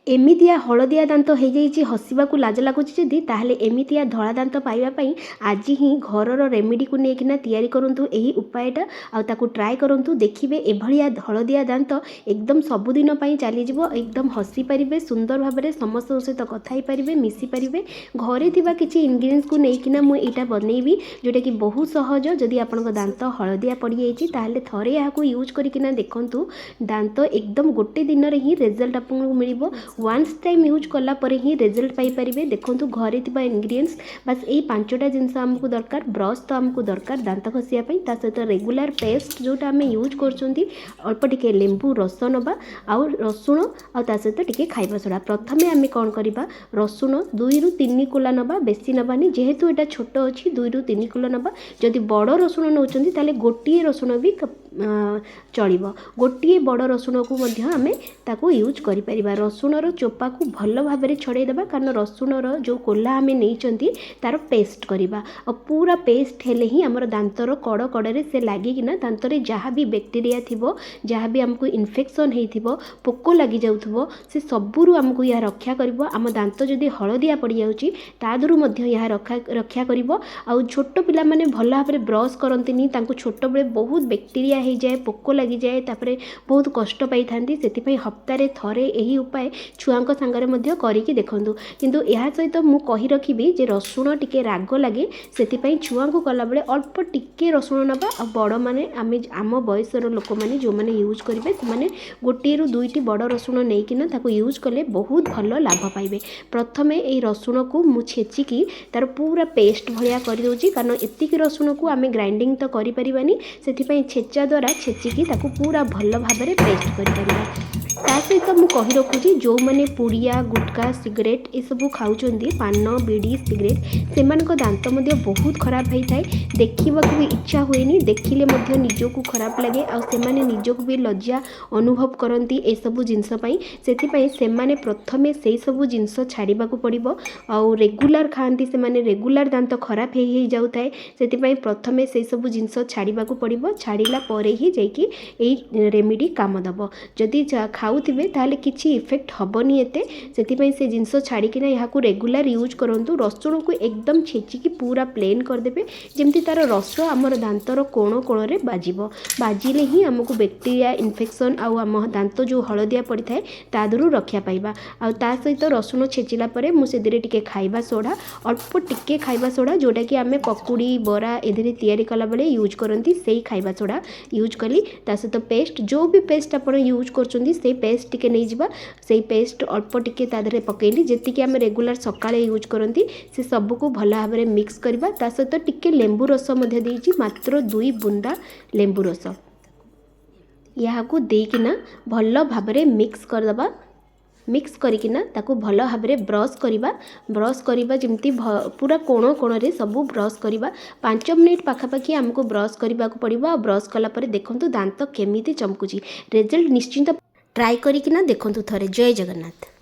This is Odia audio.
ଏମିତିଆ ହଳଦିଆ ଦାନ୍ତ ହେଇଯାଇଛି, ହସିବାକୁ ଲାଜ ଲାଗୁଛି ଯଦି, ତାହେଲେ ଏମିତିଆ ଧଳା ଦାନ୍ତ ପାଇବା ପାଇଁ ଆଜି ହିଁ ଘରର ରେମିଡ଼ିକୁ ନେଇକିନା ତିଆରି କରନ୍ତୁ ଏହି ଉପାୟଟା ଆଉ ତାକୁ ଟ୍ରାଏ କରନ୍ତୁ। ଦେଖିବେ, ଏଭଳିଆ ହଳଦିଆ ଦାନ୍ତ ଏକଦମ ସବୁଦିନ ପାଇଁ ଚାଲିଯିବ। ଏକଦମ ହସି ପାରିବେ ସୁନ୍ଦର ଭାବରେ, ସମସ୍ତଙ୍କ ସହିତ କଥା ହେଇପାରିବେ, ମିଶିପାରିବେ। ଘରେ ଥିବା କିଛି ଇନଗ୍ରିଡ଼ିଏଣ୍ଟସକୁ ନେଇକିନା ମୁଁ ଏଇଟା ବନେଇବି, ଯେଉଁଟାକି ବହୁତ ସହଜ। ଯଦି ଆପଣଙ୍କ ଦାନ୍ତ ହଳଦିଆ ପଡ଼ିଯାଇଛି, ତାହେଲେ ଥରେ ଏହାକୁ ୟୁଜ୍ କରିକିନା ଦେଖନ୍ତୁ। ଦାନ୍ତ ଏକଦମ ଗୋଟେ ଦିନରେ ହିଁ ରେଜଲ୍ଟ ଆପଣଙ୍କୁ ମିଳିବ। ୱାନ୍ସ ଟାଇମ୍ ୟୁଜ୍ କଲା ପରେ ହିଁ ରେଜଲ୍ଟ ପାଇପାରିବେ। ଦେଖନ୍ତୁ, ଘରେ ଥିବା ଇନଗ୍ରିଡ଼ିଏଣ୍ଟସ୍, ବାସ୍ ଏଇ ପାଞ୍ଚଟା ଜିନିଷ ଆମକୁ ଦରକାର। ବ୍ରସ୍ ତ ଆମକୁ ଦରକାର ଦାନ୍ତ ଘଷିବା ପାଇଁ, ତା ସହିତ ରେଗୁଲାର ପେଷ୍ଟ ଯେଉଁଟା ଆମେ ୟୁଜ୍ କରୁଛନ୍ତି, ଅଳ୍ପ ଟିକେ ଲେମ୍ବୁ ରସ ନେବା, ଆଉ ରସୁଣ, ଆଉ ତା ସହିତ ଟିକେ ଖାଇବା ସୋଡ଼ା। ପ୍ରଥମେ ଆମେ କ'ଣ କରିବା? ରସୁଣ 2ରୁ 3 କୋଲା ନେବା, ବେଶୀ ନେବାନି। ଯେହେତୁ ଏଇଟା ଛୋଟ ଅଛି, 2ରୁ 3 କୋଲା ନେବା। ଯଦି ବଡ଼ ରସୁଣ ନେଉଛନ୍ତି, ତାହେଲେ ଗୋଟିଏ ରସୁଣ ବି ଚଳିବ। ଗୋଟିଏ ବଡ଼ ରସୁଣକୁ ମଧ୍ୟ ଆମେ ତାକୁ ୟୁଜ୍ କରିପାରିବା। ରସୁଣର ଚୋପାକୁ ଭଲ ଭାବରେ ଛଡ଼େଇ ଦେବା, କାରଣ ରସୁଣର ଯେଉଁ କୋଲା ଆମେ ନେଇଛନ୍ତି, ତା'ର ପେଷ୍ଟ କରିବା। ଆଉ ପୁରା ପେଷ୍ଟ ହେଲେ ହିଁ ଆମର ଦାନ୍ତର କଡ଼ କଡ଼ରେ ସେ ଲାଗିକିନା ଦାନ୍ତରେ ଯାହା ବି ବ୍ୟାକ୍ଟେରିଆ ଥିବ, ଯାହା ବି ଆମକୁ ଇନଫେକ୍ସନ୍ ହେଇଥିବ, ପୋକ ଲାଗିଯାଉଥିବ, ସେ ସବୁରୁ ଆମକୁ ଏହା ରକ୍ଷା କରିବ। ଆମ ଦାନ୍ତ ଯଦି ହଳଦିଆ ପଡ଼ିଯାଉଛି, ତା ଦେହରୁ ମଧ୍ୟ ଏହା ରକ୍ଷା କରିବ। ଆଉ ଛୋଟ ପିଲାମାନେ ଭଲ ଭାବରେ ବ୍ରସ୍ କରନ୍ତିନି। ତାଙ୍କୁ ଛୋଟବେଳେ ବହୁତ ବ୍ୟାକ୍ଟେରିଆ ହେଇଯାଏ, ପୋକ ଲାଗିଯାଏ, ତାପରେ ବହୁତ କଷ୍ଟ ପାଇଥାନ୍ତି। ସେଥିପାଇଁ ହପ୍ତାରେ ଥରେ ଏହି ଉପାୟ ଛୁଆଙ୍କ ସାଙ୍ଗରେ ମଧ୍ୟ କରିକି ଦେଖନ୍ତୁ। କିନ୍ତୁ ଏହା ସହିତ ମୁଁ କହି ରଖିବି ଯେ ରସୁଣ ଟିକେ ରାଗ ଲାଗେ। ସେଥିପାଇଁ ଛୁଆଙ୍କୁ କଲାବେଳେ ଅଳ୍ପ ଟିକେ ରସୁଣ ନେବା। ଆଉ ବଡ଼ମାନେ, ଆମେ ଆମ ବୟସର ଲୋକମାନେ ଯେଉଁମାନେ ୟୁଜ୍ କରିବେ, ସେମାନେ ଗୋଟିଏରୁ ଦୁଇଟି ବଡ଼ ରସୁଣ ନେଇକିନା ତାକୁ ୟୁଜ୍ କଲେ ବହୁତ ଭଲ ଲାଭ ପାଇବେ। ପ୍ରଥମେ ଏଇ ରସୁଣକୁ ମୁଁ ଛେଚିକି ତା'ର ପୁରା ପେଷ୍ଟ ଭଳିଆ କରିଦେଉଛି, କାରଣ ଏତିକି ରସୁଣକୁ ଆମେ ଗ୍ରାଇଣ୍ଡିଙ୍ଗ ତ କରିପାରିବାନି। ସେଥିପାଇଁ ଛେଚା ଦ୍ୱାରା ଛେଚିକି ତାକୁ ପୁରା ଭଲ ଭାବରେ ପେଷ୍ଟ କରିପାରିବା। ତା ସହିତ ମୁଁ କହି ରଖୁଛି, ଯେଉଁମାନେ ପୁଡ଼ିଆ, ଗୁଟକା, ସିଗାରେଟ୍ ଏସବୁ ଖାଉଛନ୍ତି, ପାନ, ବିଡ଼ି, ସିଗାରେଟ୍, ସେମାନଙ୍କ ଦାନ୍ତ ମଧ୍ୟ ବହୁତ ଖରାପ ହେଇଥାଏ। ଦେଖିବାକୁ ବି ଇଚ୍ଛା ହୁଏନି, ଦେଖିଲେ ମଧ୍ୟ ନିଜକୁ ଖରାପ ଲାଗେ, ଆଉ ସେମାନେ ନିଜକୁ ବି ଲଜ୍ଜା ଅନୁଭବ କରନ୍ତି ଏସବୁ ଜିନିଷ ପାଇଁ। ସେଥିପାଇଁ ସେମାନେ ପ୍ରଥମେ ସେଇ ସବୁ ଜିନିଷ ଛାଡ଼ିବାକୁ ପଡ଼ିବ। ଆଉ ରେଗୁଲାର ଖାଆନ୍ତି ସେମାନେ, ରେଗୁଲାର ଦାନ୍ତ ଖରାପ ହେଇ ହେଇ ଯାଉଥାଏ। ସେଥିପାଇଁ ପ୍ରଥମେ ସେଇ ସବୁ ଜିନିଷ ଛାଡ଼ିବାକୁ ପଡ଼ିବ। ଛାଡ଼ିଲା ପରେ ହିଁ ଯାଇକି ଏଇ ରେମିଡ଼ି କାମ ଦେବ। ଯଦି ଖାଉଥିବେ, ତାହେଲେ କିଛି ଇଫେକ୍ଟ ହେବନି ଏତେ। ସେଥିପାଇଁ ସେ ଜିନିଷ ଛାଡ଼ିକିନା ଏହାକୁ ରେଗୁଲାର ୟୁଜ୍ କରନ୍ତୁ। ରସୁଣକୁ ଏକଦମ ଛେଚିକି ପୁରା ପ୍ଲେନ୍ କରିଦେବେ, ଯେମିତି ତା'ର ରସ ଆମର ଦାନ୍ତର କୋଣ କୋଣରେ ବାଜିବ। ବାଜିଲେ ହିଁ ଆମକୁ ବ୍ୟାକ୍ଟେରିଆ ଇନଫେକ୍ସନ୍ ଆଉ ଆମ ଦାନ୍ତ ଯେଉଁ ହଳଦିଆ ପଡ଼ିଥାଏ, ତା ଦେହରୁ ରକ୍ଷା ପାଇବା। ଆଉ ତା ସହିତ ରସୁଣ ଛେଚିଲା ପରେ ମୁଁ ସେଥିରେ ଟିକେ ଖାଇବା ସୋଡ଼ା, ଅଳ୍ପ ଟିକେ ଖାଇବା ସୋଡ଼ା, ଯେଉଁଟାକି ଆମେ ପକୁଡ଼ି, ବରା ଏଥିରେ ତିଆରି କଲାବେଳେ ୟୁଜ୍ କରନ୍ତି, ସେଇ ଖାଇବା ସୋଡ଼ା ୟୁଜ୍ କଲି। ତା ସହିତ ପେଷ୍ଟ, ଯେଉଁ ବି ପେଷ୍ଟ ଆପଣ ୟୁଜ୍ କରୁଛନ୍ତି, ସେଇ ପେଷ୍ଟ ଟିକେ ନେଇଯିବା। ସେଇ ପେଷ୍ଟ ଅଳ୍ପ ଟିକେ ତା ଦେହରେ ପକାଇଲି, ଯେତିକି ଆମେ ରେଗୁଲାର ସକାଳେ ୟୁଜ୍ କରନ୍ତି। ସେ ସବୁକୁ ଭଲ ଭାବରେ ମିକ୍ସ କରିବା। ତା ସହିତ ଟିକେ ଲେମ୍ବୁ ରସ ମଧ୍ୟ ଦେଇଛି, ମାତ୍ର 2 ବୁନ୍ଦା ଲେମ୍ବୁ ରସ। ଏହାକୁ ଦେଇକିନା ଭଲ ଭାବରେ ମିକ୍ସ କରିଦେବା। ମିକ୍ସ କରିକିନା ତାକୁ ଭଲ ଭାବରେ ବ୍ରସ୍ କରିବା। ବ୍ରସ୍ କରିବା ଯେମିତି ପୁରା କୋଣ କୋଣରେ ସବୁ ବ୍ରସ୍ କରିବା। 5 ମିନିଟ୍ ପାଖାପାଖି ଆମକୁ ବ୍ରସ୍ କରିବାକୁ ପଡ଼ିବ। ଆଉ ବ୍ରସ୍ କଲା ପରେ ଦେଖନ୍ତୁ ଦାନ୍ତ କେମିତି ଚମକୁଛି। ରେଜଲ୍ଟ ନିଶ୍ଚିନ୍ତ ଟ୍ରାଏ କରିକିନା ଦେଖନ୍ତୁ ଥରେ। ଜୟ ଜଗନ୍ନାଥ।